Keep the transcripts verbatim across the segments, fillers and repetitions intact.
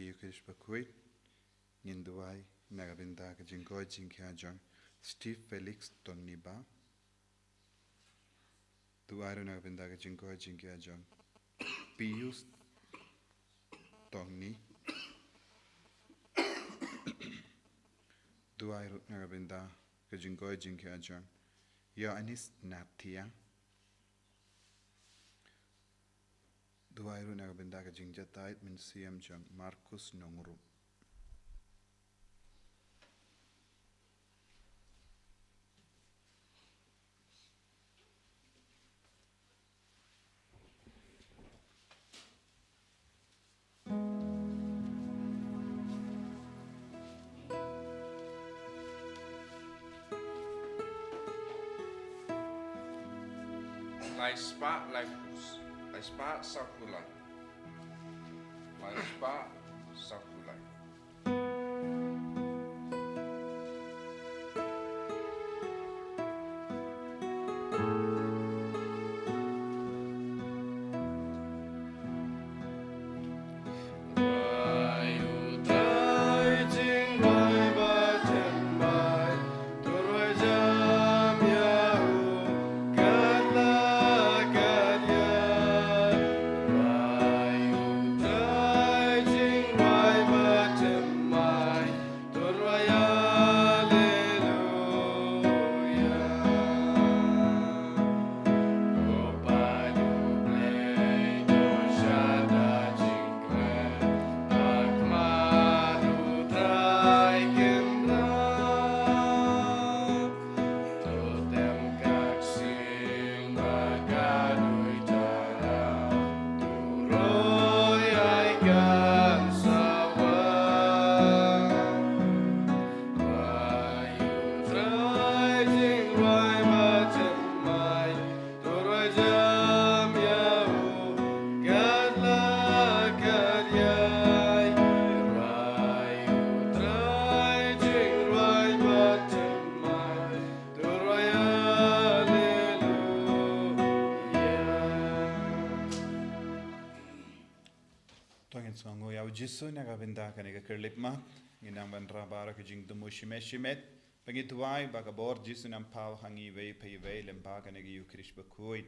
Eucharist bakhuid. Ngin duwai na ka bynta ka jingkoit jingkhiah jong Steve Felix Tongni Bah. Duwai ruh na ka bynta ka jingkoit jingkhiah jong Pius Tongni. Duwai ruh na ka bynta ka jingkoit jingkhiah jong Ïoannis Natia. Duwai ruh na ka bynta ka jingjatai mynsiem jong Markus Nongrum. Lai spah lai phew. Lai spah saw phew lai. Lai spah saw phew lai. To ngin sngewnguh ïa u Jisu na ka bynta kane ka khyllipmat. Ngin nang ban rah baroh ka jingthmu shimet shimet. Ba ngi duwai ba ka bor Jisu un nang paw ha ngi iwei pa iwei lyngba kane ka Eucharist bakhuid.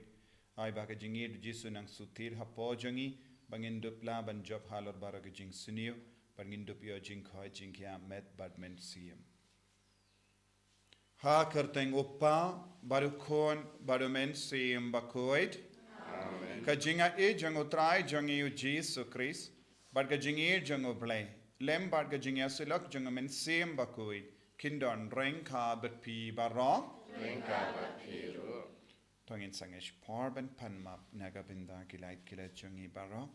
Ai ba ka jingïeit u Jisu un nang sutir hapoh jong ngi, ba ngin dup lah ban jop halor baroh ka jingsniew, ba ngin dup ïoh jingkoit jingkhiah met bad mynsiem. Ha ka kyrteng u Kpa, bad u Khun, bad u Mynsiem Bakhuid. Amen. Ka jingaiei jong u Trai jong ngi u Jisu Khrist, bad ka jingïeit jong u Blei, lem bad ka jingïasyllok jong u Mynsiem Bakhuid, kin don ryngkat bad phi baroh. Ryngkat bad phi ruh. To ngin sangeh shipor ban pan map na ka bynta ki lait ki lait jong ngi baroh.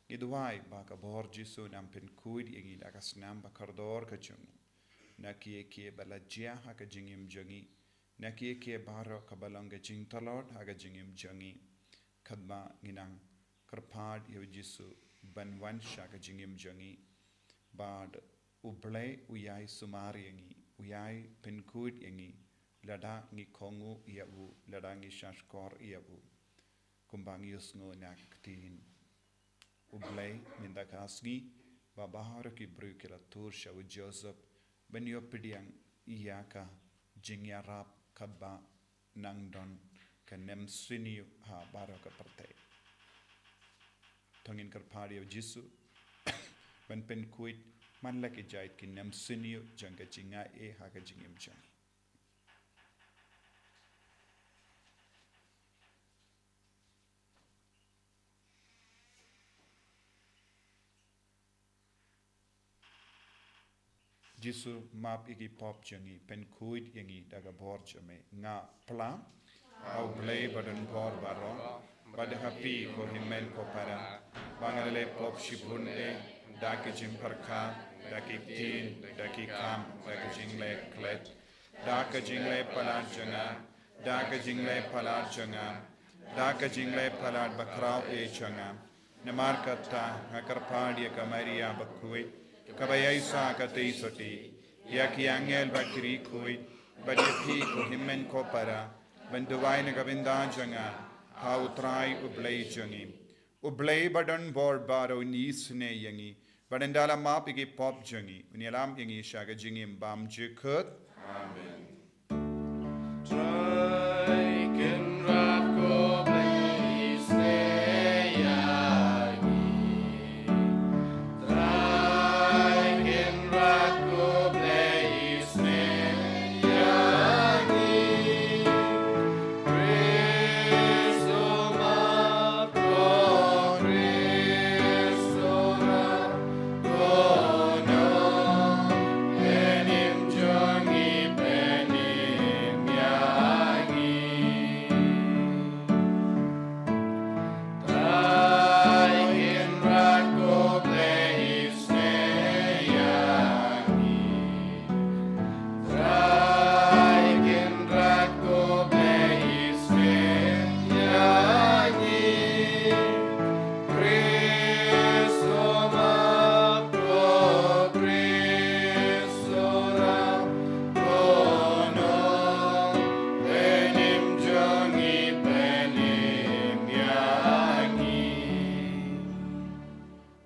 Ngi duwai ba ka bor Jisu un nang pynkhuid ïa ngi da ka snam ba kordor ka jong u. Na kiei kiei ba la jia ha ka jingim jong ngi. Na kiei kiei baroh kaba long ka jingtlot ha ka jingim jong ngi. Katba ngi nang kyrpad ïa u Jisu ban wan sha ka jingim jong ngi. Bad u Blei u ïai sumar ïa ngi, u ïai pynkhuid ïa ngi, lada ngi kohnguh ïa u, lada ngi shahshkor ïa u. Kumba ngi ïohsngew na ka ktien. U Blei mynta ka sngi, ba baroh ki briew ki la tur sha u Joseph, ban ïoh pdiang ïa ka jingïarap katba nang don ka nemsniew ha baroh ka pyrthei. To ngin kyrpad ïa u Jisu ban pynkhuid man la ki jait ki nemsniew jong ka jingaiei ha ka jingim jong ngi. Jisu, map ïa ki pop jong ngi, pynkhuid ïa ngi da ka bor jong me. Nga phla ha u Blei ba don bor baroh, bad ha phi ko hynmen ko para, ba nga la leh pop shibun eh, da ki jingpyrkhat, da ki ktien, da ki kam, da ki jingleh klet, da ka jingleh palat jong nga, da ka jingleh palat jong nga, da ka jingleh palat bakhraw eh jong nga. Namar kata nga kyrpad ïa ka Maria bakhuid, kaba ïaisah ka tei sotti, ïa ki angel bad ki riewkhuid, bad ïa phi ko hynmen ko para, ban duwai na ka bynta jong nga ha u Trai u Blei jong ngi. U Blei ba don bor baroh un isynei ïa ngi, Bad yn da la map ïa ki pop jong ngi, un ïalam ïa ngi sha ka jingim bymjukut. Amen. Trai Kynrad ko Blei isnei ïa ngi. Trai Kynrad ko Blei isnei ïa ngi. Khrist u map ko, Khrist u rap, ko nongpynim jong ngi, pynim ïa ngi. Trai Kynrad ko Blei isnei ïa ngi. Trai Kynrad ko Blei isnei ïa ngi. Khrist u map ko, Khrist u rap, ko nongpynim jong ngi, pynim ïa ngi.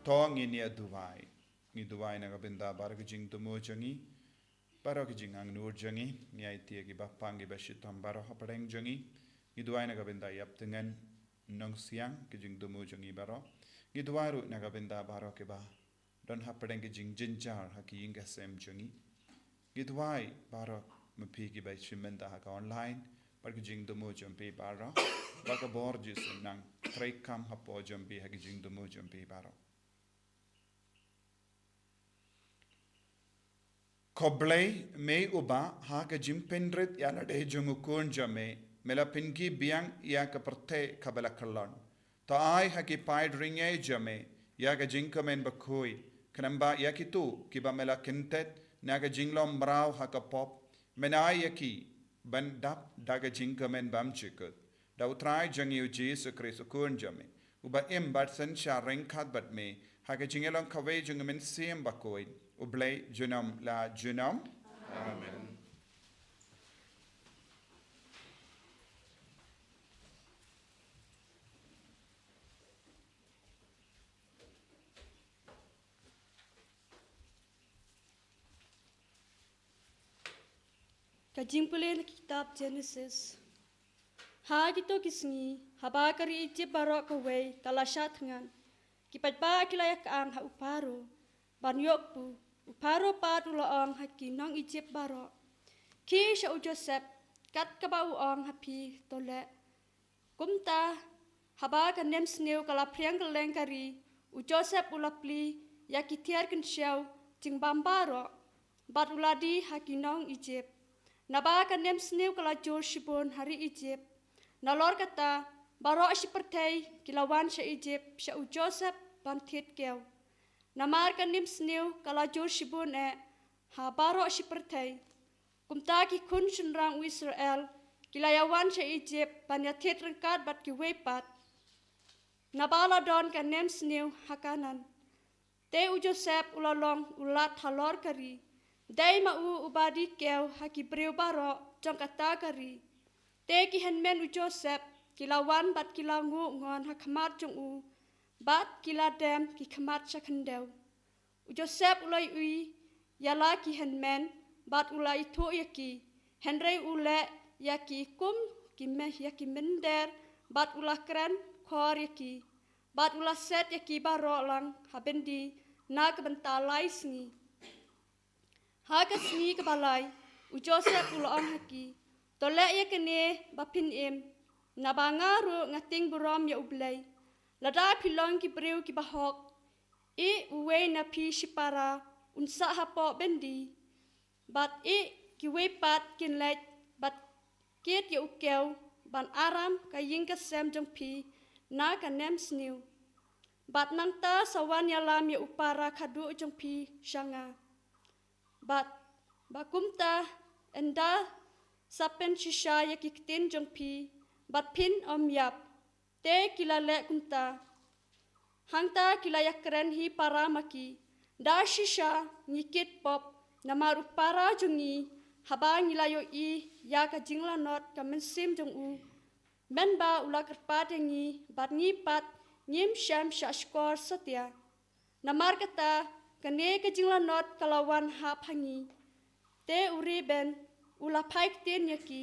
To ngin ïa duwai. Ngi duwai na ka bynta baroh ki jingthmu jong ngi, baroh ki jingangnud jong ngi, ngi aiti ïa ki bapang ki bashitom baroh hapdeng jong ngi. Ngi duwai na ka bynta ïap tyngen nongsiang ki jingthmu jong ngi baroh. Ngi duwai ruh na ka bynta baroh kiba don hapdeng ki jingjynjar ha ki ïing ki sem jong ngi. Ngi duwai baroh ma phi kiba shim bynta ha ka online, bad ki jingthmu jong phi baroh, ba ka bor Jisu nang treikam hapoh jong phi ha ki jingthmu jong phi baroh. Khublei me uba ha ka jingpynrit ïalade jong u Khun jong me, me la pynkhih biang ïa ka pyrthei kaba la kyllon. To ai ha ki paid ringeh jong me ïa ka jingkmen bakhuid, khnang ba ïa kito kiba me la kyntait na ka jinglong mraw ha ka pop, men ai ïa ki ban dap da ka jingkmen bymjukut. Da u Trai jong ngi u Jisu Khrist u Khun jong me, uba im bad synshar ryngkat bad me ha ka jingïalong kawei jong u Mynsiem Bakhuid, U Blei junom la junom. Amen. Ka jingpule na ka kitab Jenesis. Ha kito ki sngi, haba ka ri Ijipt baroh kawei ka la shah thngan, ki paidbah ki la ïakang ha u Pharaoh ban ïoh kpu. U Pharaoh pat u la ong ha ki nong Ijipt baroh, khie sha u Joseph, kat kaba u ong ha phi, to leh. Kumta, haba ka nemsniew ka la phriang kylleng ka ri, u Joseph u la plie ïa ki tiar kynshew jingbam baroh, bad u la die ha ki nong Ijipt. Naba ka nemsniew ka la jur shibun ha ri Ijipt. Nalor kata, baroh shi pyrthei ki la wan sha Ijipt sha u Joseph ban thied kew. Namar ka nemsniew ka la jur shibun eh ha baroh shi pyrthei. Kumta ki khun shynrang u Israel ki la ïawan sha Ijipt ban ïathied ryngkat bad kiwei pat, naba la don ka nemsniew ha Kanaan. Te u Joseph u la long u lat halor ka ri, dei ma u uba die kew ha ki briew baroh jong kata ka ri. Te ki hynmen u Joseph ki la wan bad ki la nguh ngon ha khmat jong u, bad ki la dem ki khmat sha khyndew. U Joseph u la ïohi ïa la ki hynmen, bad u la ithuh ïa ki. Hynrei u leh ïa ki kum ki meh ïa ki mynder, bad u la kren khor ïa ki, bad u la set ïa ki baroh lang ha byndi na ka bynta lai sngi. Ha ka sngi kaba lai, u Joseph u la ong ha ki, to leh ïa kane ba phin im, naba nga ruh nga tieng burom ïa U Blei. Lada phi long ki briew kiba hok, ïeh uwei na phi shipara un sah hapoh byndi, bad ïeh kiwei pat kin leit bad kit ïa u kew ban aram ka ïing ka sem jong phi na ka nemsniew. Bad nangta sa wan ïalam ïa u para khadduh jong phi sha nga. Bad ba kumta, ynda sa pynshisha ïa ki ktien jong phi, bad phin ym ïap. Te ki la leh kumta. Hangta ki la ïakren hi para ma ki, da shisha ngi kit pop, namar u para jong ngi, haba ngi la ïohi ïa ka jinglanot ka mynsiem jong u, mynba u la kyrpad ïa ngi, bad ngi pat ngim shym shah shkor satia. Namar kata, kane ka jinglanot ka la wan ha phangi. Te u Reuben u la phai ktien ïa ki,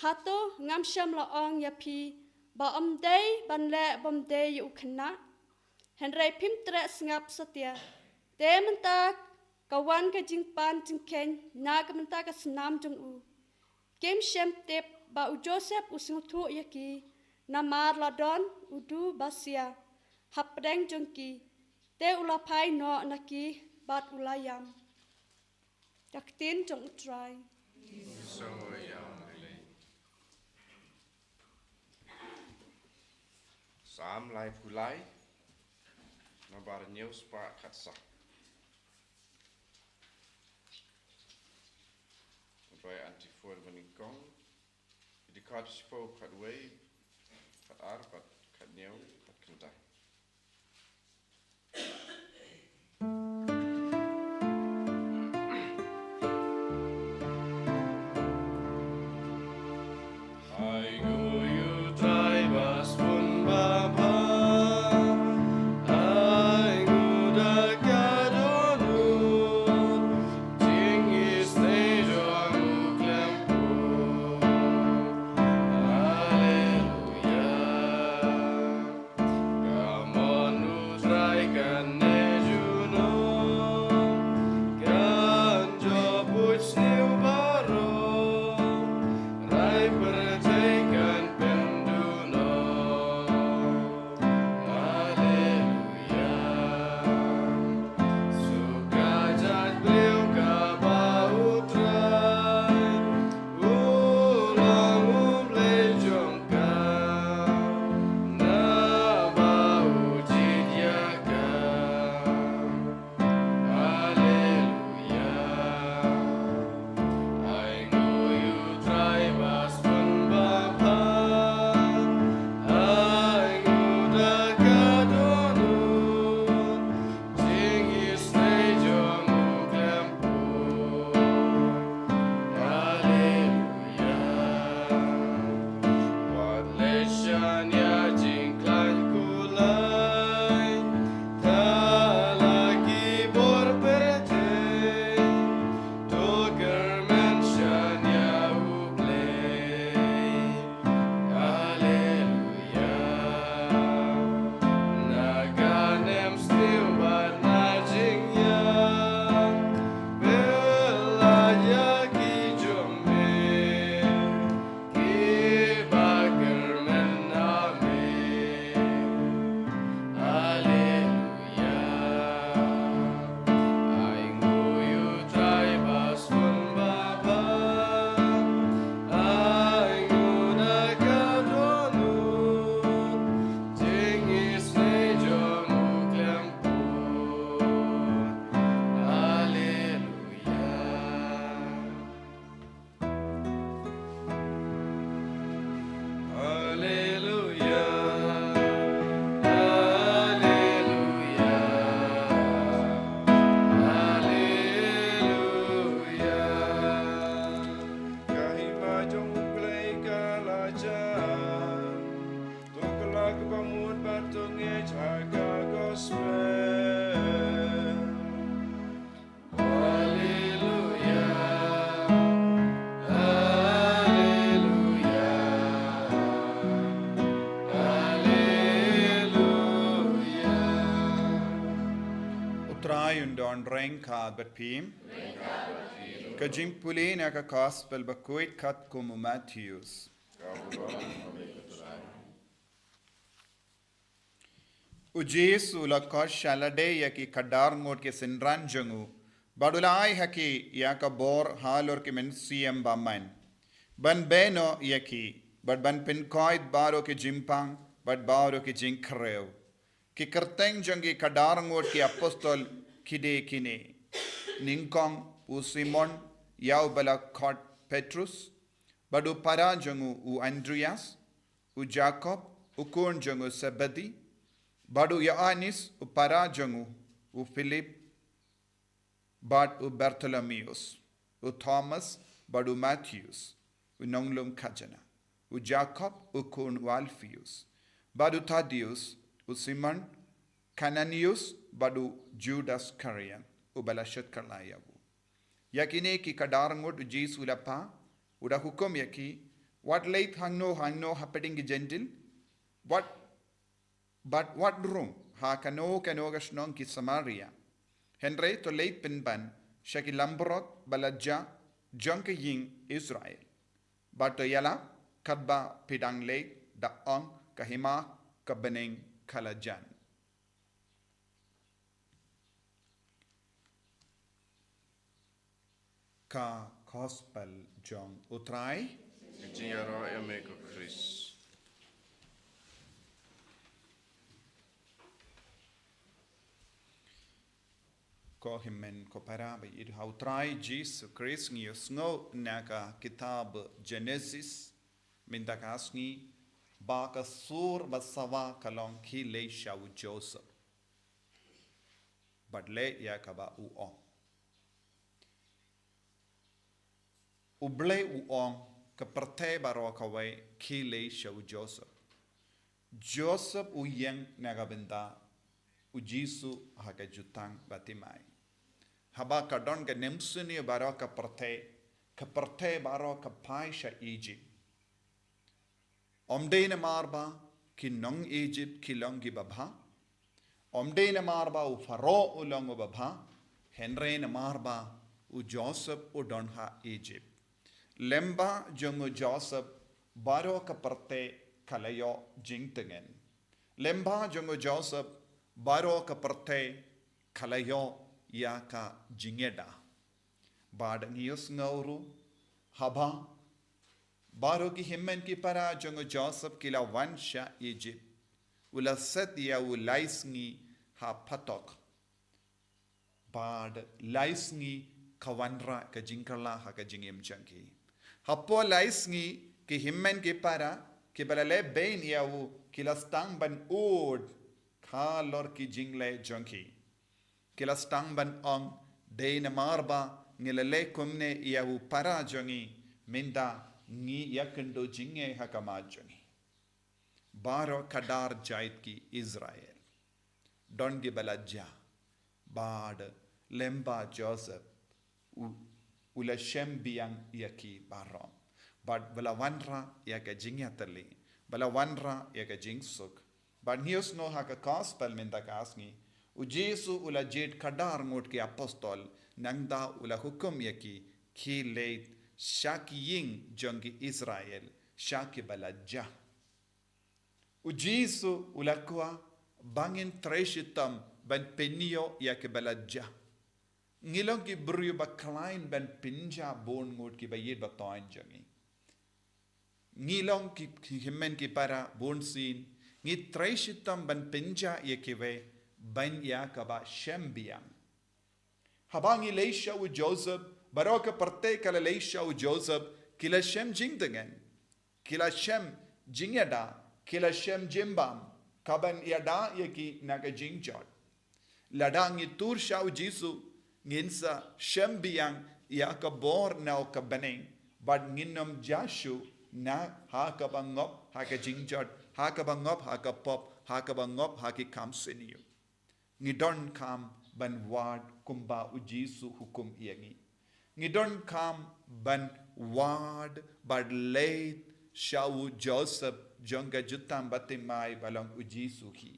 hato ngam shym la ong ïa phi ba ym dei ban leh bymdei ïa u khynnah? Hynrei phim treh sngap satia. Te mynta ka wan ka jingpan jingkheiñ na ka bynta ka snam jong u. Kim shym tip ba u Joseph u sngewthuh ïa ki, namar la don u du basia hapdeng jong ki. Te u la phai noh na ki bad u la ïam. Ka ktien jong u Trai. Salm laiphew lai, nabar hynñiew spah khatsaw. Bai antiphon banyngkong. Dkhot shiphew khatwei, khatar, khathynñiew, khatkhyndai. Ka hima jong U Blei ka la jan. To kylla kaba mut bad to ngeit ha ka gospel. Haleluya. Haleluya. Haleluya. U Trai un don ryngkat bad phi. Ka jingpule na ka Gospel bakhuid katkum u Mathaios. U Jisu u la khot sha lade ïa ki khadar ngut ki synran jong u, bad u la ai ha ki ïa ka bor halor ki mynsiem bymman, ban beh noh ïa ki, bad ban pynkhuid baroh ki jingpang bad baroh ki jingkhrew. Ki kyrteng jong ki khadar ngut ki apostol ki dei kine: nyngkong, u Simon, ïa uba la khot Petrus, bad u para jong u, u Andreas, u Jakob, u khun jong u Sebedi, bad u Ïoannis, u para jong u, u Philip, bad u Bartholomeus, u Thomas, bad u Mathaios, u nonglum khajana, u Jakob, u khun u Alpheus, bad u Thadeus, u Simon Kananius bad u Judas Kariot, uba la shut kylla ïa u. Ïa kine ki khadar ngut u Jisu u la phah, u da hukum ïa ki, wat leit hangno hangno hapdeng ki Jentil, wat bad wat rung ha kano kano ka shnong ki Samaria. Hynrei to leit pynban sha ki langbrot ba la jia jong ka ïing Israel. Bad to ïalap katba phi dang leit, da ong, ka hima ka bneng ka la jan. Ka Gospel jong U Trai. Ka jingïaroh ïa me ko Khrist. Ko hynmen ko para ba ïeit ha U Trai Jisu Khrist, ngi ïohsngew na ka kitab Genesis mynta ka sngi ba ka sur ba sawa ka long ki leit sha u Joseph. Bad leh ïa kaba u ong. U Blei u ong, ka pyrthei baroh kawei ki leit sha u Joseph. Joseph u ïeng na ka bynta u Jisu ha ka jutang bathymmai. Haba ka don ka nemsniew baroh ka pyrthei, ka pyrthei baroh ka phai sha Egypt. Ym dei namar ba ki nong Egypt ki long kiba bha. Ym dei namar ba u Pharaoh u long uba bha. Hynrei namar ba u Joseph u don ha Egypt. Lyngba jong u Joseph baroh ka pyrthei ka la ïoh jingtngen. Lyngba jong u Joseph baroh ka pyrthei ka la ïoh ïa ka jingïada. Bad ngi ïohsngew ruh haba baroh ki hynmen ki para jong u Joseph ki la wan sha Egypt, u la set ïa u lai sngi ha phatok. Bad lai sngi ka wanrah ka jingkylla ha ka jingim jong ki. Hapoh lai sngi ki hynmen ki para kiba la leh bein ïa u ki la sdang ban ud halor ki jingleh jong ki. Ki la sdang ban ong, dei namar ba ngi la leh kumne ïa u para jong ngi, mynta ngi ïakynduh jingeh ha khmat jong ngi. Baroh khadar jait ki Israel don kiba la jia. Bad lyngba Joseph u, u la shem biang ïa ki baroh. Bad ba la wanrah ïa ka jingïatylli, ba la wanrah ïa ka jingsuk. Bad ngi ïohsngew ha ka Gospel mynta ka sngi, u Jisu u la jied khadar ngut ki apostol, nangta u la hukum ïa ki, ki leit sha ki ïing jong ki Israel, sha kiba la jia. U Jisu u la kwah ba ngin trei shitom ban pynïoh ïa kiba la jia. Ngi long ki briew ba khlaiñ ban pynjah bun ngut kiba ïeit ba thoiñ jong ngi. Ngi long ki, ki hynmen ki para bunsien, ngi trei shitom ban pynjah ïa kiwei ban ïa kaba shem biang. Haba ngi leit sha u Joseph, baroh ka pyrthei ka la leit sha u Joseph, ki la shem jingtngen, ki la shem jingïada, ki la shem jingbam, kaban ïada ïa ki na ka jingjot. Lada ngi tur sha u Jisu, ngin sa shem biang ïa ka bor na ka bneng, bad ngin ym jia shuh na ha kaba ngop ha ka jingjot, ha kaba ngop ha ka pop, ha kaba ngop ha ki kam sniew. Ngi donkam ban wad kumba u Jisu hukum ïa ngi. Ngi donkam ban wad bad leit sha u Joseph jong ka jutang bathymmai ba long u Jisu hi.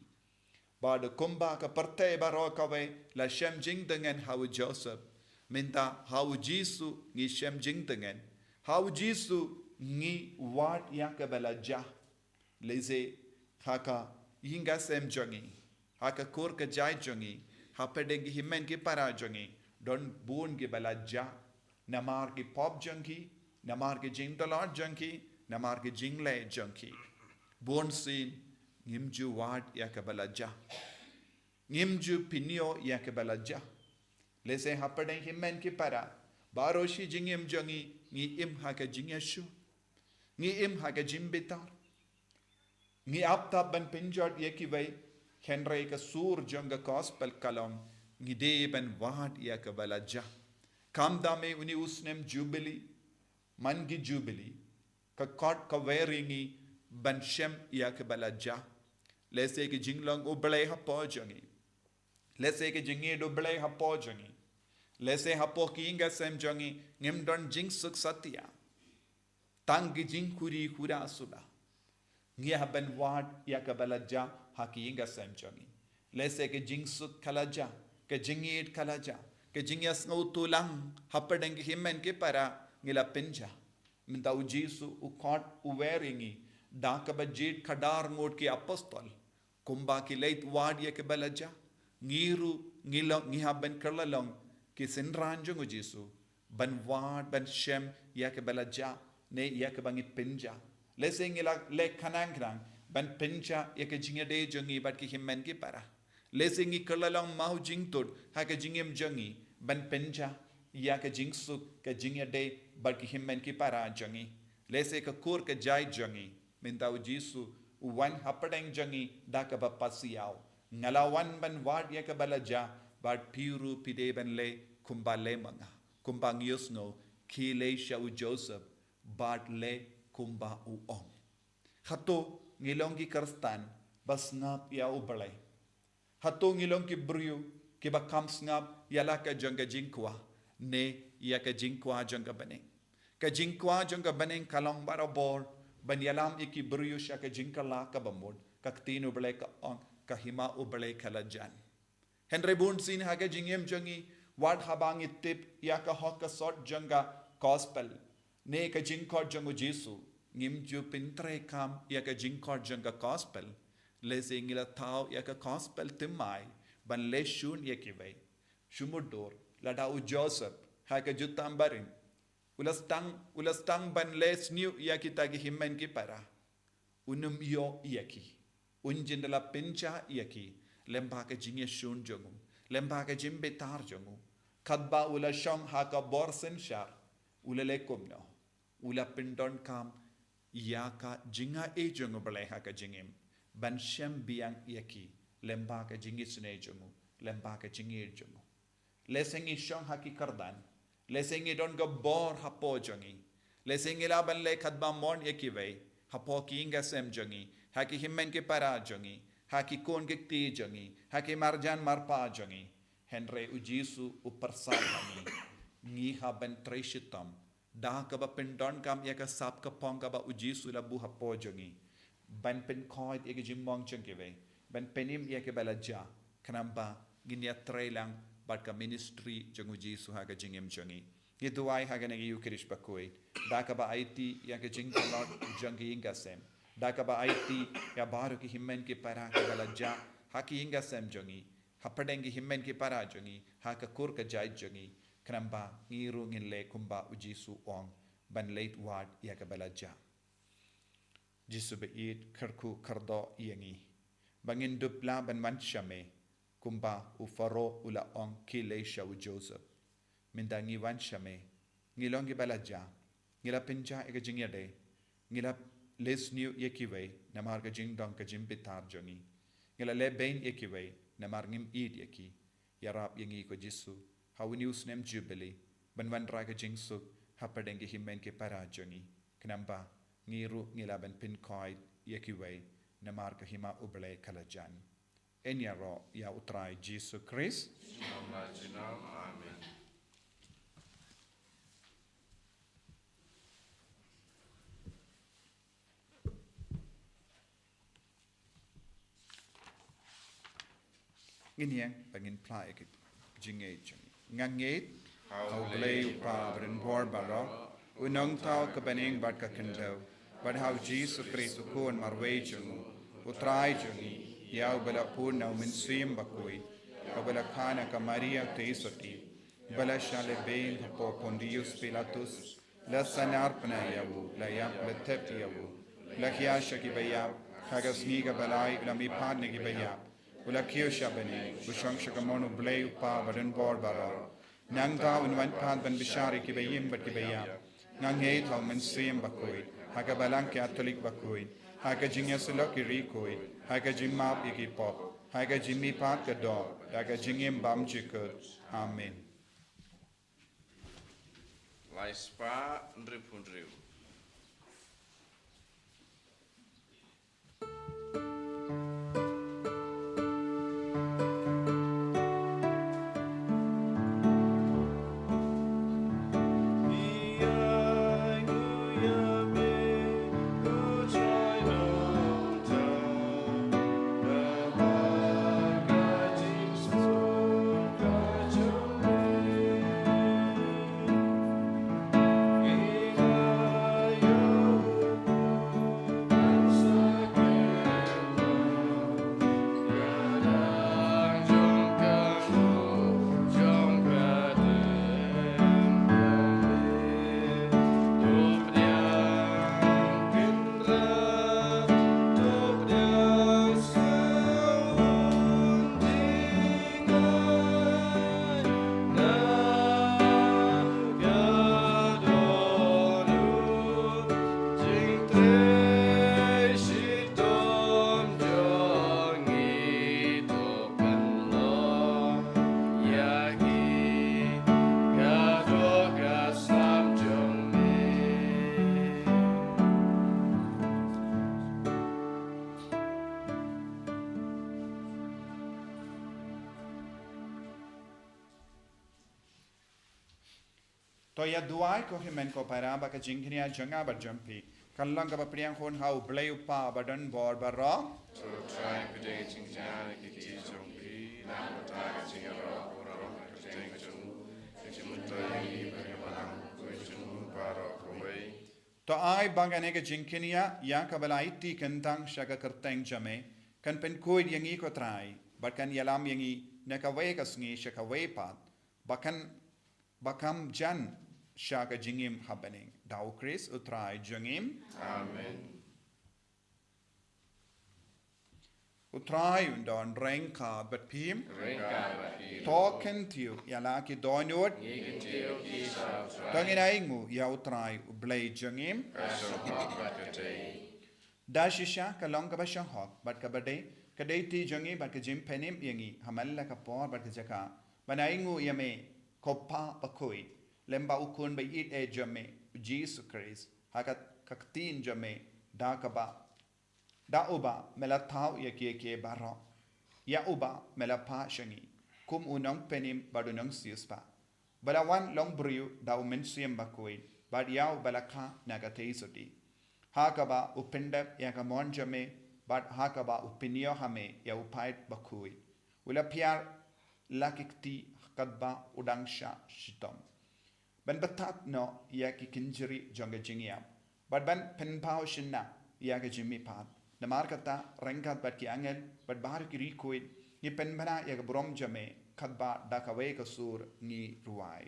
Bad kumba ka pyrthei baroh kawei la shem jingtngen ha u Joseph, mynta ha u Jisu ngi shem jingtngen. Ha u Jisu ngi wad ïa kaba la jia. Lehse ha ka ïing ka sem jong ngi, ha ka kur ka jait jong ngi, hapdeng ki hynmen ki para jong ngi, don bun kiba la jia namar ki pop jong ki, namar ki jingtlot jong ki, namar ki jingleh jong ki. Bunsien ngim ju wad ïa kaba la jia. Ngim ju pynïoh ïa kaba la jia. Lehse hapdeng hynmen ki para, baroh shi jingim jong ngi, ngi im ha ka jingïasuk, ngi im ha ka jingbitar. Ngi ap tap ban pynjot ïa kiwei, hynrei ka sur jong ka Gospel ka long, ngi dei ban wad ïa kaba la jia. Kham da me une u snem Jubili, man ki Jubili, ka kot ka wer ïa ngi ban shem ïa kaba la jia. Lehse ki jinglong U Blei hapoh jong ngi. Lehse ka jingïeit U Blei hapoh jong ngi. Lehse hapoh ki ïing ki sem jong ngi, ngim don jingsuk satia. Tang ki jingkhuri khura suda. Ngi hap ban wad ïa kaba la jia ha ki ïing ki sem jong ngi. Lehse ka jingsuk ka la jia, ka jingïeit ka la jia, ka jingïasngewthuh lang hapdeng ki hynmen ki para ngi la pynjah. Mynta U Jisu u khot u wer ïa ngi da kaba jied khadar ngut ki apostol. Kumba ki leit wad ïa kaba la jia, ngi ruh ngi long, ngi hap ban kylla long ki synran jong U Jisu, ban wad, ban shem ïa kaba la jia, ne ïa kaba ngi pynjah. Lehse ngi la leh khnang khnang ban pynjah ïa ka jingïadei jong ngi bad ki hynmen ki para. Lehse ngi kylla long mawjingtud ha ka jingim jong ngi ban pynjah ïa ka jingsuk, ka jingïadei bad ki hynmen ki para jong ngi. Lehse ka kur ka jait jong ngi. Mynta U Jisu u wan hapdeng jong ngi da kaba pasiaw. Nga la wan ban wad ïa kaba la jia, bad phi ruh phi dei ban leh kumba leh ma nga. Kumba ngi ïohsngew, khie leit sha u Joseph bad leh kumba u ong. Hato ngi long ki Khristan ba sngap ïa U Blei? Hato ngi long ki briew kiba kham sngap ïa la ka jong ka jingkwah, ne ïa ka jingkwah jong ka bneng? Ka jingkwah jong ka bneng ka long barabor ban ïalam ïa ki briew sha ka jingkylla kaba mut. Ka ktien U Blei ka ong, ka hima U Blei ka la jan. Hynrei bunsien ha ka jingim jong ngi, wat haba ngi tip ïa ka hok ka sot jong ka gospel, ne ka jingkhot jong U Jisu, ngim ju pyntreikam ïa ka jingkhot jong ka gospel. Lehse ngi la thaw ïa ka gospel thymmai ban leh shun ïa kiwei. Shu mutdur, lada u Joseph ha ka jutang barim u la sdang, u la sdang ban leh sniew ïa kita ki hynmen ki para, un ym ïoh ïa ki. Un jin da la pynjah ïa ki lyngba ka jingïashun jong u, lyngba ka jingbitar jong u. Katba u la shong ha ka bor synshar, u la leh kumno? U la pyndonkam ïa ka jingaiei jong U Blei ha ka jingim, ban shem biang ïa ki lyngba ka jingisynei jong u, lyngba ka jingïeit jong u. Lehse ngi shong ha ki kyrdan. Lehse ngi don ka bor hapoh jong ngi. Lehse ngi lah ban leh katba mon ïa kiwei hapoh ki ïing ki sem jong ngi, ha ki hynmen ki para jong ngi, ha ki khun ki kti jong ngi, ha ki marjan marpa jong ngi. Hynrei U Jisu u pyrsad ha ngi. Ngi hap ban trei shitom da kaba pyndonkam ïa ka sap ka phong kaba U Jisu u la buh hapoh jong ngi, ban pynkhuid ïa ka jingmong jong kiwei, ban pynim ïa kaba la jia, khnang ba ngin ïatrei lang bad ka ministry jong U Jisu ha ka jingim jong ngi. Ngi duwai ha kane ka Ïukharist bakhuid da kaba aiti ïa ka jingtlot jong ki ïing ki sem, da kaba aiti ïa baroh ki hynmen ki para kaba la jia ha ki ïing ki sem jong ngi, hapdeng ki hynmen ki para jong ngi, ha ka kur ka jait jong ngi, khnang ba ngi ruh ngin leh kumba U Jisu u ong, ban leit wad ïa kaba la jia. Jisu baieit, kyrkhu kyrdoh ïa ngi ba ngin dup lah ban wan sha me, kumba u Pharaoh u la ong, khie leit sha u Joseph. Mynta ngi wan sha me, ngi long kiba la jia, ngi la pynjah ïa ka jingïadei, ngi la leh sniew ïa kiwei namar ka jingdon ka jingbitar jong ngi, ngi la leh beiñ ïa kiwei namar ngim ïeit ïa ki. Ïarap ïa ngi ko Jisu ha une u snem Jubili ban wanrah ka jingsuk hapdeng ki hynmen ki para jong ngi, khnang ba ngi ruh ngi lah ban pynkhuid ïa kiwei namar ka hima U Blei ka la jan. Yn ïaroh ïa U Trai Jisu Khrist. Amen. Ngin ïeng ba ngin phla ïa ka jingngeit jong ngi. Nga ngeit ha U Blei U Kpa ba don bor baroh, U Nongthaw ka bneng bad ka khyndew, bad ha U Jisu Khrist U Khun marwei jong U, U Trai jong ngi, ïa uba la pun na U Mynsiem Bakhuid, ïa uba la kha na ka Maria Theisotti, ba la shah leh beiñ hapoh Pontius Pilatus, la sahnarphna ïa u, la ïap, la thep ïa u, la khia sha kiba ïap, ha ka sngi kaba lai u la mihpat na kiba ïap, u la kiew sha bneng, u shong sha kamon U Blei U Kpa ba don bor baroh. Nangta un wan pat ban bishar ïa kiba im bad kiba ïap. Nga ngeit ha U Mynsiem Bakhuid, ha ka Balang Katholik bakhuid, ha ka jingïasyllok ki riewkhuid, ha ka jingmap ïa ki pop, ha ka jingmihpat ka doh, ha ka jingim bymjukut. Amen. Lai spah hynriewphew hynriew. To ïa duwai ko hynmen ko para ba ka jingkñia jong nga bad jong phi kan long kaba pdiang hun ha U Blei U Kpa ba don bor baroh. To trai pdiang jingkñia ki ti jong phi na ka ta ka jingïaroh baroh ka jing jong u ka jingmyntoi ba ka balang ko jong u baroh kawei. To ai ba kane ka jingkñia ïa kaba la aiti kyntang sha ka kyrteng jong me kan pynkhuid ïa ngi ko Trai bad kan ïalam ïa ngi na kawei ka sngi sha kawei pat ba kan ba kam jan sha ka jingim ha bneng. Da U Khrist U Trai jong ngi. Amen. U Trai un don ryngkat bad phi. Ryngkat bad phi. To kyntiew ïa la ki dohnud. Ngi kyntiew ki sha U Trai. To ngin ainguh ïa U Trai U Blei jong ngi. Ka shong bha bad ka dei. Da shisha ka long kaba shong hok bad kaba dei, ka dei ti jong ngi bad ka jingpynim ïa ngi ha man la ka por bad ka jaka ban ainguh ïa me ko Pa bakhuid, lem bad U Khun ba ïeit eh jong me, U Jisu Khrist, ha ka, ka ktien jong me, da kaba, da uba me la thaw ïa kiei kiei baroh, ïa uba me la phah sha ngi kum u nongpynim bad u nongsiewspah, ba la wan long briew da U Mynsiem Bakhuid bad ïa u ba la kha na ka theisotti, ha kaba u pyndep ïa ka mon jong me bad ha kaba u pynïoh ha me ïa U Paid Bakhuid. U la phiar la ki kti katba u dang shah shitom ban batat noh ïa ki kynjri jong ka jingïap bad ban pynpaw shynna ïa ka jingmihpat. Namar kata ryngkat bad ki angel bad baroh ki riewkhuid ngi pynbna ïa ka burom jong me katba da kawei ka sur ngi rwai.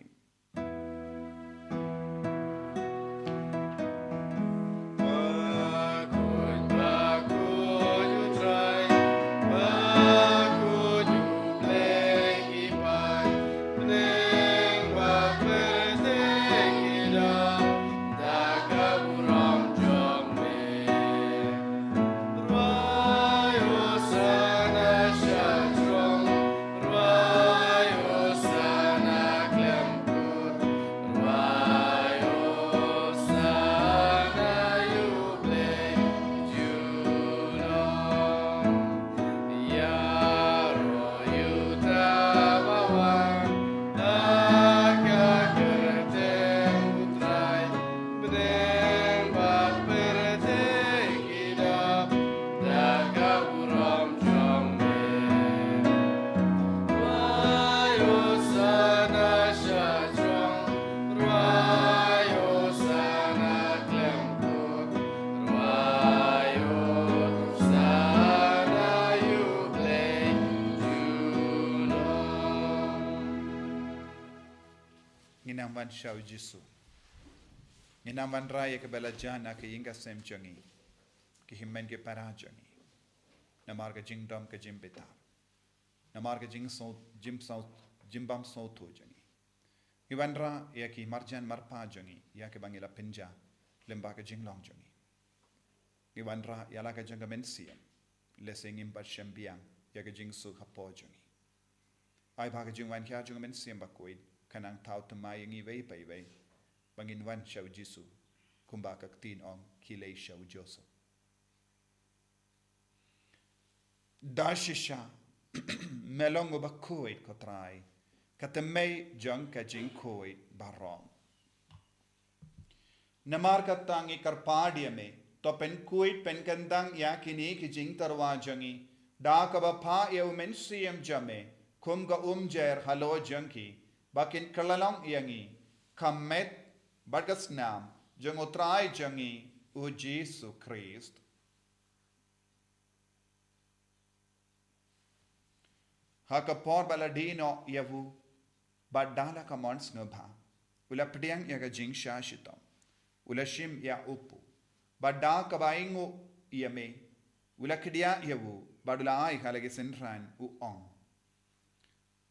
Ngin nang wan sha U Jisu. Ngin nang wanrah ïa kaba la jan ha ka ïing ka sem jong ngi, ki hynmen ki para jong ngi. Namar ka jingdom ka jingbitar, namar ka jingsngew, jingsngew, jingbymsngewthuh jong ngi. Ngi wanrah ïa ki marjan marpa jong ngi ïa kiba ngi la pynjah lyngba ka jinglong jong ngi. Ngi wanrah ïa la ka jong ka mynsiem, lehse ngim pat shem biang ïa ka jingsuk hapoh jong ngi. Ai ba ka jingwan hiar jong ka Mynsiem Bakhuid kan nang thaw thymmai ïa ngi iwei pa iwei ba ngin wan sha U Jisu, kumba ka ktien ong, khie leit sha u Joseph. Da shisha me long uba khuid ko Trai, ka thymmei jong ka jingkhuid baroh. Namar kata ngi kyrpad ïa me, to pynkhuid pynkyndang ïa kine ki jingtyrwa jong ngi da kaba phah ïa U Mynsiem jong me kum ka umjer halor jong ki, ba kin kylla long ïa ngi ka met bad ka snam jong U Trai jong ngi U Jisu Khrist. Ha ka por ba la die noh ïa u, bad da la ka mon sngewbha, u la pdiang ïa ka jingshah shitom, u la shim ïa u kpu, bad da kaba ainguh ïa me, u la khdiah ïa u, bad u la ai ha la ki synran, u ong: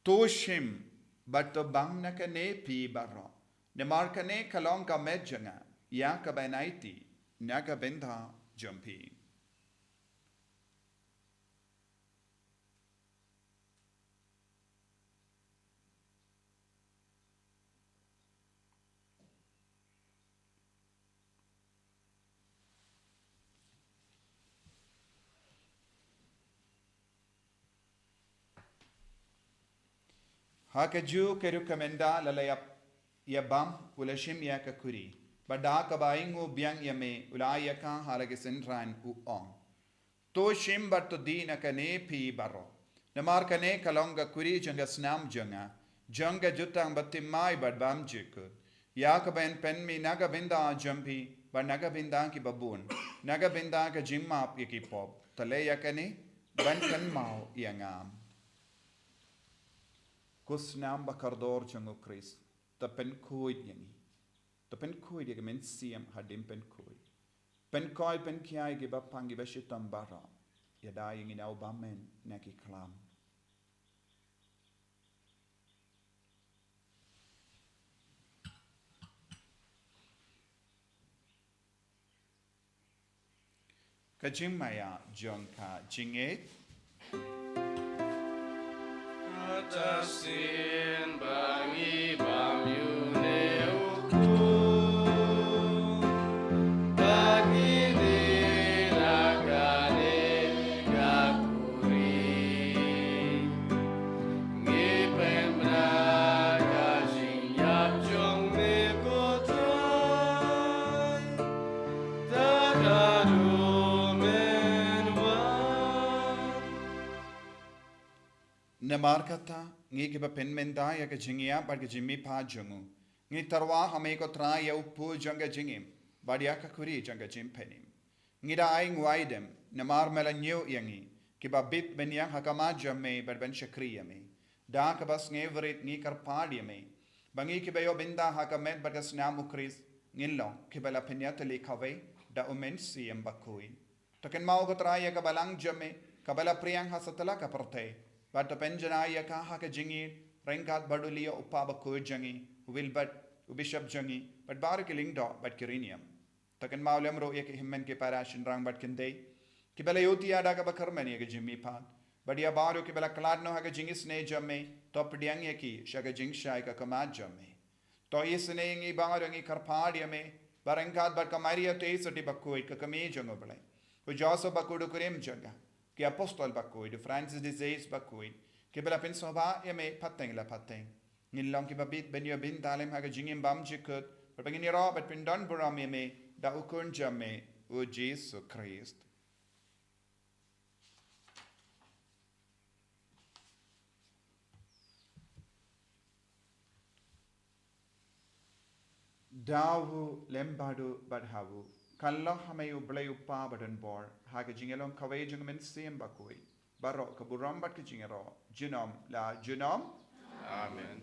To shim bad to bang na kane phi baroh, namar kane ka long ka met jong nga ïa kaba yn aiti na ka bynta jong phi. Ha kajuh ka rukom ynda la la ïap ïa bam, u la shim ïa ka khuri. Bad da kaba ainguh biang ïa me, u la ai ïa ka ha la ki synran, u ong: To shim bad to die na kane phi baroh. Namar kane ka long ka khuri jong ka snam jong nga, jong ka jutang bathymmai bad bymjukut, ïa kaba yn pynmih na ka bynta jong phi bad na ka bynta ki babun, na ka bynta ka jingmap ïa ki pop. To leh ïa kane ban kynmaw ïa nga. Ko snam ba kordor jong u Khrist, to pynkhuid ïa ngi. To pynkhuid ïa ka mynsiem hadien pynkhuid. Pynkhuid, pynkhia ïa kiba pang, kiba shitom baroh. Ïada ïa ngi na u bymman na ki khlam. Ka jingmaïa jong ka jingngeit. Kata sien ba ngi bam ïa une u khun, ba ngi die na kane ka khuri. Ngi pynbna ka jingïap jong me, ko Trai, da kaba men wan. Namar kata, ngi kiba pynmynta ïa ka jingïap bad ka jingmihpat jong u, ngi tyrwa ha me, ko Trai, ïa u pud jong ka jingim bad ïa ka khuri jong ka jingpynim. Ngi da ai nguaidem namar me la ñiew ïa ngi, kiba bit bynñiang ha khmat jong me, bad ban shakri ïa me. Da kaba sngewrit ngi kyrpad ïa me, ba ngi kiba ïoh bynta ha ka met bad ka snam u Khrist, ngin long kiba la pynïatylli kawei da u Mynsiem Bakhuid. To kynmaw, ko Trai, ïa ka balang jong me kaba la pdiang ha satlak ka pyrthei, bad to pynjanai ïa ka ha ka jingïeit, ryngkat bad u Leo, u Kpa Bakhuid jong ngi, u Wilbert, u Bishop jong ngi, bad baroh ki lyngdoh bad ki riewniam. To kynmaw lem ruh ïa ki hynmen, ki para, shynrang bad kynthei, kiba la ïohi ïa da kaba kyrmen ïa ka jingmihpat. Bad ïa baroh kiba la khlad noh ha ka jingisynei jong me, to pdiang ïa ki sha ka jingshai ka khmat jong me. To isynei ïa ngi baroh, ngi kyrpad ïa me, ba ryngkat bad ka Maria Theisotti Bakhuid, ka kmie jong u Blei, u Joseph Bakhuid u kurim jong ka, ki apostol bakhuid, u Francis de Sales Bakhuid, kiba la pynsngewbha ïa me pateng la pateng, ngin long kiba bit ban ïoh bynta lem ha ka jingim bymjukut, bad ba ngin ïaroh bad pyndonburom ïa me da u Khun jong me, u Jisu Khrist. Da u lem bad u bad ha u, kan long ha me u Blei u Kpa badonbor, ha ka jingïalong kawei jong u Mynsiem Bakhuid, baroh ka burom bad ka jingïaroh, junom la junom. Amen.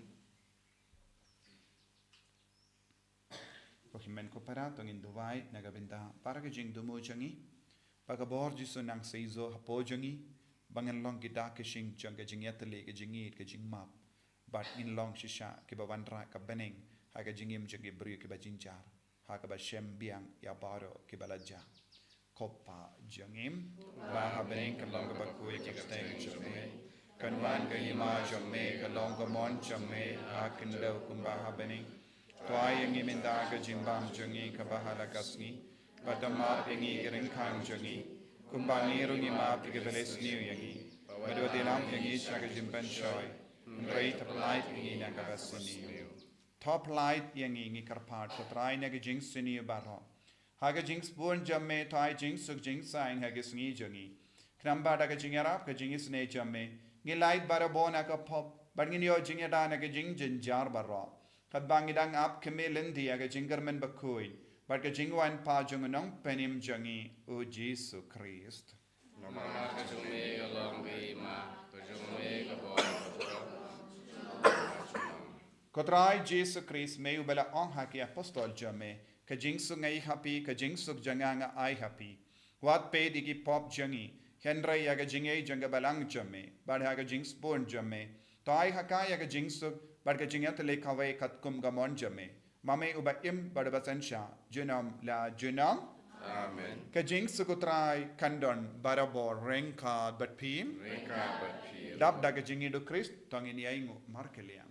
Ko hynmen, ko para, to ngin duwai na ka bynta para ka jingthmu jong ngi, ba ka bor Jisu nang seisoh hapoh jong ngi, ba ngin long ki dak ki shyieng jong ka jingïatylli, ka jingïeit, ka jingmap, bad ngin long shisha kiba wanrah ka bneng ha ka jingim jong ki briew kiba jynjar, ha kaba shem biang ïa baroh kiba la jah. Ko Pa jong ngi, ba ha bneng, kan long ka bakhuid ka kyrteng jong me, kan wan ka hima jong me, kan long ka mon jong me ha khyndew kumba ha bneng. To ai ïa ngi mynta ka jingbam jong ngi kaba ha la ka sngi, bad to map ïa ngi ki ryngkang jong ngi, kumba ngi ruh ngi map ïa kiba la isniew ïa ngi, bad wat ïalam ïa ngi sha ka jingpynshoi, hynrei to pyllait ïa ngi na kaba sniew. To pyllait ïa ngi, ngi kyrpad, ko Trai, na ka jingsniew baroh. Ha ka jingsbun jong me, to ai jingsuk jingsaiñ ha ka sngi jong ngi. Khnang ba da ka jingïarap ka jingisynei jong me, ngin lait barabor na ka pop, bad ngin ïoh jingïada na ka jingjynjar baroh, katba ngi dang ap khmih lynti ïa ka jingkyrmen bakhuid bad ka jingwan pat jong u Nongpynim jong ngi, u Jisu Khrist. Namar ka jong me ka long ka hima, ka jong me ka bor, ka bor. Ko Trai Jisu Khrist, me uba la ong ha ki apostol jong me, ka jingsuk nga ai ha phi, ka jingsuk jong nga nga ai ha phi. Wat peit ïa ki pop jong ngi, hynrei ïa ka jingïeit jong ka balang jong me, bad ha ka jingsbun jong me, to ai ha ka ïa ka jingsuk bad ka jingïatylli kawei katkum ka mon jong me, ma me uba im bad uba synshar, junom la junom. Amen. Ka jingsuk u Trai kan don barabor ryngkat bad phi. Ryngkat bad phi. Dap da ka jingïeit u Khrist, to ngin ïainguh markylliang.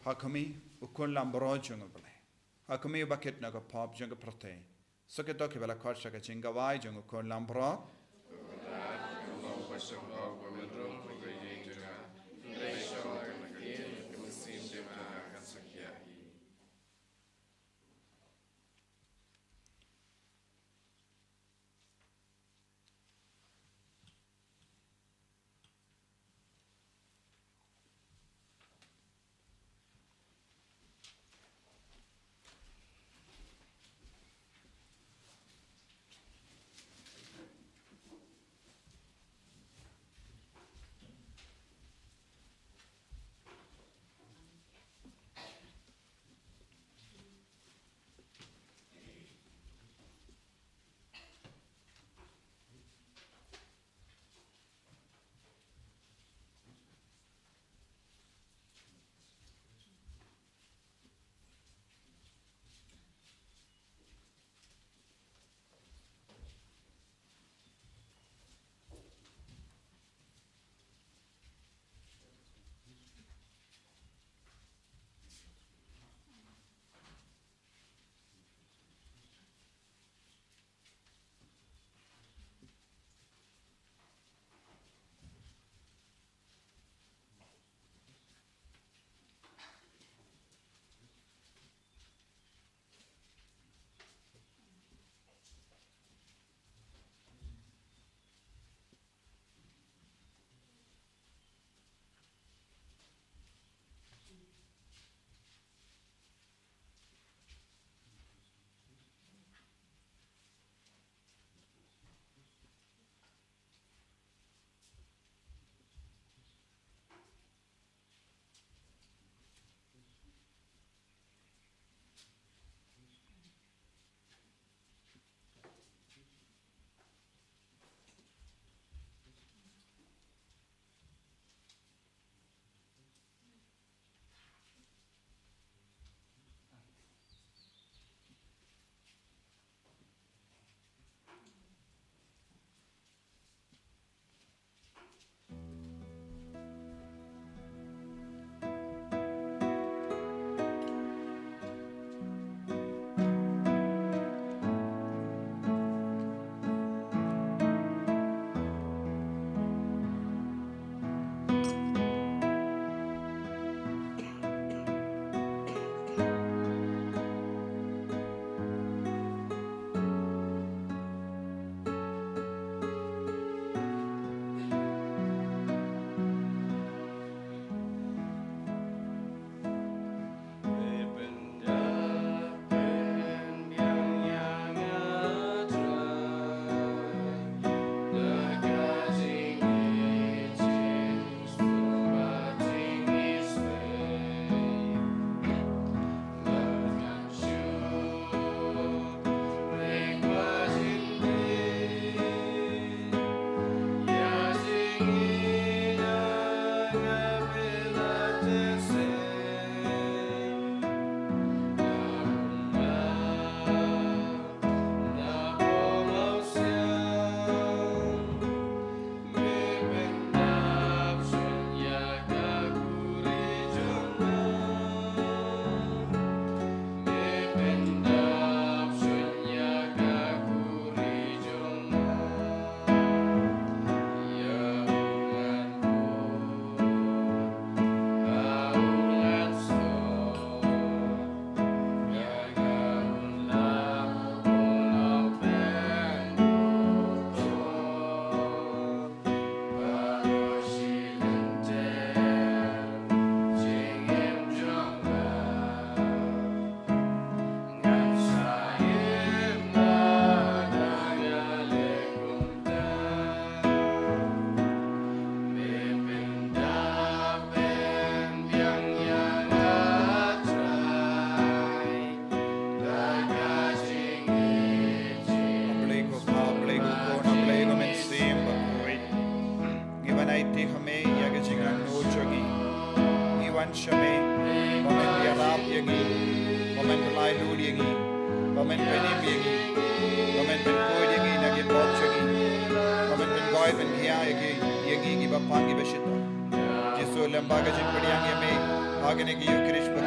Ha khmih, u Khun Lambrot jong U Blei. Ha khmih, uba kit na ka pop jong ka pyrthei. Sa kito kiba la khot sha ka jingkawei jong u Khun Lambrot. A Blei ko Pa, a Blei ko Khun, a Blei ko Mynsiem Bakhuid. Ngi wan aiti ha me ïa ka jingangnud jong ngi. Ngi wan sha me ba men ïarap ïa ngi, ba men pyllait lut ïa ngi, ba men pynim ïa ngi, ba men pynkhuid ïa ngi na ki pop jong ngi, ba men pynkhuid pynkhiah ïa ngi, ïa ngi kiba pang kiba shitom. Jisu, lem bad ka jingpdiang ïa me ha kane ka Ïukharist ba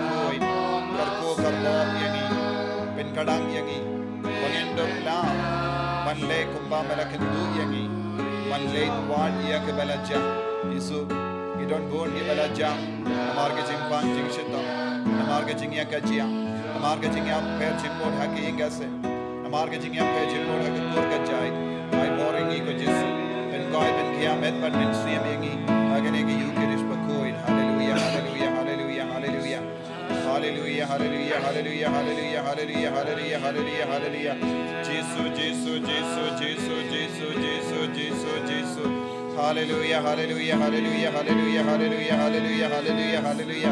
kyrkhu kyrdoh ïa ngi, pynkhlaiñ ïa ngi, ba ngin dup lah ban leh kumba me la kynduh ïa ngi, ban leh wad ïa kaba la jah. Jisu, ngi don bun kiba la jah namar ka jingpang jingshitom, namar ka jingïakajia, namar ka jingïapher jingmut ha ka ïing ka sem, namar ka jingïapher jingmut ha ka kur ka jait. Ai bor ïa ngi ko Jisu, pynkoit pynkhia met bad mynsiem ïa ngi ha kane ka ïing ka riewspah bakhuid. Haleluia, haleluia, haleluia, haleluia. Haleluia, haleluia, haleluia, haleluia, haleluia, haleluia, haleluia, haleluia. Jisu, Jisu, Jisu, Jisu, Jisu, Jisu, Jisu, Jisu. Haleluia, haleluia, haleluia, haleluia, haleluia, haleluia, haleluia, haleluia.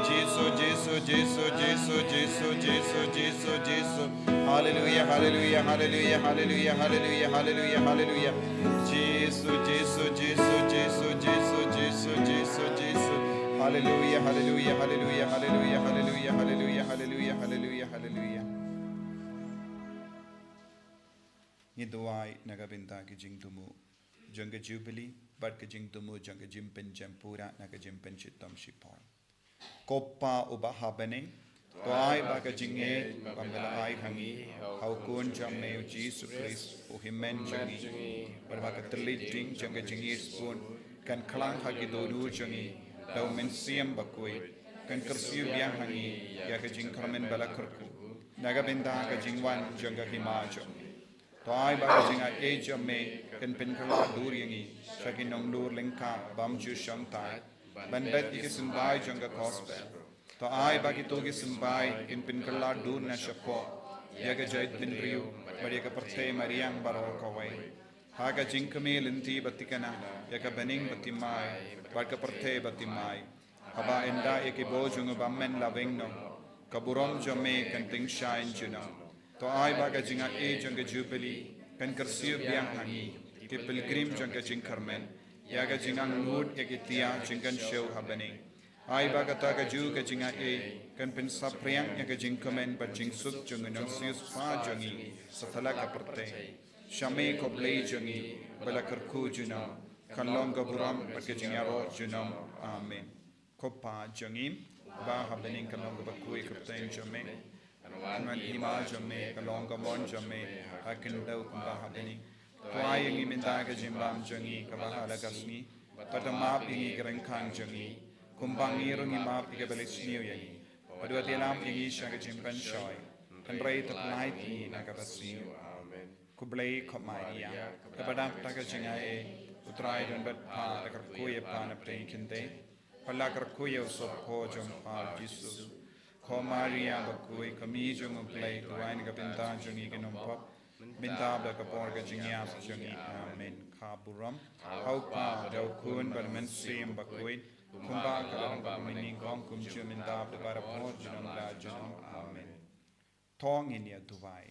Jisu, Jisu, Jisu, Jisu, Jisu, Jisu, Jisu, Jisu. Haleluia, haleluia, haleluia, haleluia, haleluia, haleluia, haleluia. Jisu, Jisu, Jisu, Jisu, Jisu, Jisu, Jisu, Jisu. Haleluia, haleluia, haleluia, haleluia, haleluia, haleluia, haleluia, haleluia, haleluia. Ngi duwai na ka bynta ka jingthmu jong ka Jubili bad ka jingthmu jong ka jingpynjem pura na ka jingpynshitom shipor. Ko Pa uba ha bneng, to ai ba ka jingngeit ba me la ai ha ngi ha u Khun jong me u Jisu Khrist, u Hynmen jong ngi, bad ba ka thylliej ding jong ka jingïeit sbun kan khlang ha ki dohnud jong ngi da u Mynsiem Bakhuid, kan kyrsiew biang ha ngi ïa ka jingkyrmen ba la kyrkhu na ka bynta ka jingwan jong ka Hima jong me. To ai ba ka jingaiei jong me kan pynkylla dur ïa ngi sha ki nonglur lyngkha bym ju shongthait ban bret ïa ki symbai jong ka Gospel. To ai ba kito ki symbai kin pynkylla dur na shapoh ïa ka jaitbynriew bad ïa ka pyrthei mariang baroh kawei, ha ka jingkmie lynti ba thikna ïa ka bneng ba thymmai bad ka pyrthei ba thymmai. Haba ynda ïa ki bor jong u bymman la weng noh, ka burom jong me kan tyngshaiñ junom. To ai ba ka jingaiei jong ka Jubili kan kyrsiew biang ha ngi, ki pilgrim jong ka jingkyrmen, ïa ka jingangnud ïa ki tiar jingkynshew ha bneng. Ai ba kata kajuh ka jingaiei kan pynsaphriang ïa ka jingkmen bad jingsuk jong u nongsiewspah jong ngi satlak ka pyrthei. Sha me ko Blei jong ngi ba la kyrkhu junom, kan long ka burom bad ka jingïaroh junom. Amen. Ko Pa jong ngi ba ha bneng, kan long kaba khuid ka kyrteng jong me. Kan wan ka hima jong me, kan long ka mon jong me ha khyndew kumba ha bneng. To ai ïa ngi mynta ka jingbam jong ngi kaba ha la ka sngi. Bad to map ïa ngi ki ryngkang jong ngi, kumba ngi ruh ngi map ïa kiba leh sniew ïa ngi. Bad wat ïalam ïa ngi sha ka jingpynshoi, hynrei to pyllait ïa ngi na kaba sniew. Amen. Ko Blei ko Maria, kaba dap da ka jingaiei, U Trai u don bad pha, to kyrkhu ïa pha na pdeng ki khyndai, bad la kyrkhu ïa u sopor jong pha u Jisu. Ko Maria bakhuid, ko Kmie jong U Blei, duwai na ka bynta jong ngi ki nongpop, mynta bad ha ka por ka jingïap jong ngi. Amen. Ka burom ha U Kpa, bad ha U Khun, bad ha U Mynsiem Bakhuid, kumba ka long bad mynnyngkong, kumjuh mynta bad ha ka por junom la junom. Amen. To ngin ïa duwai.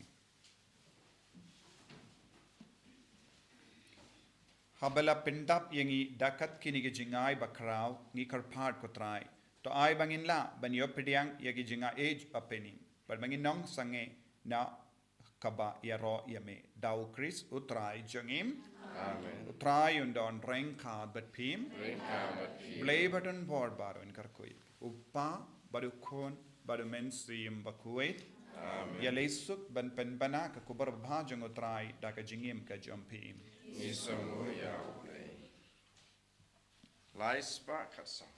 Haba la pyndap ïa ngi da kat kine ki jingai bakhraw, ngi kyrpad ko Trai, to ai ba ngin lah ban ïoh pdiang ïa ki jingai ba pynïeng, bad ba ngin long sangeh na kaba ïaroh ïa me. Da U Khrist U Trai jong ngi. Amen. U Trai un don ryngkat bad phi. Ryngkat bad phi. Blei ba don bor baroh un kyrkhu ïa phi. U Kpa, bad U Khun, bad U Mynsiem Bakhuid. Amen. Ïaleh suk ban pynbna ka khubor babha jong U Trai da ka jingim ka jong phi. Ngi sngewbha ïa U Blei. Lai spah khatsaw.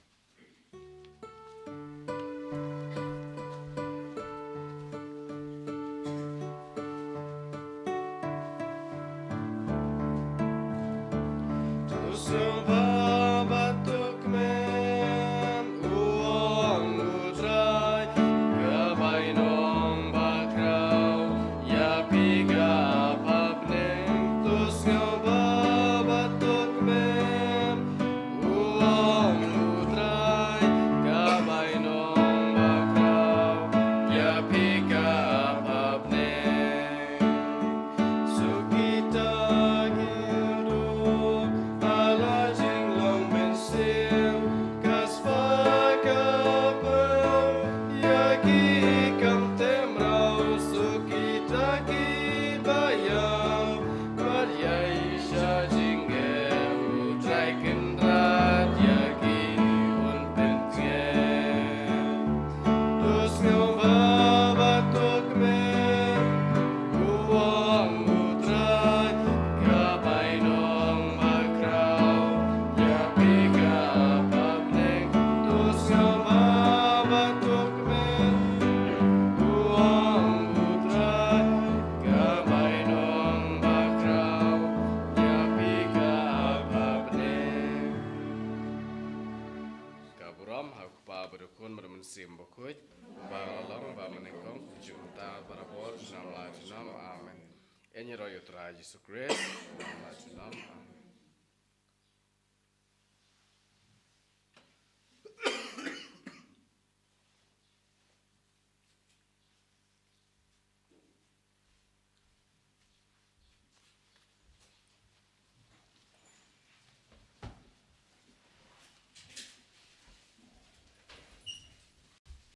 Khun bad Mynsiem Bakhuid, ba la long bad mynnyngkong, junom barabor, junom la junom. Amen. Ïa ngi ïaroh ïa u Trai Jisu Khrist, junom la junom. Amen.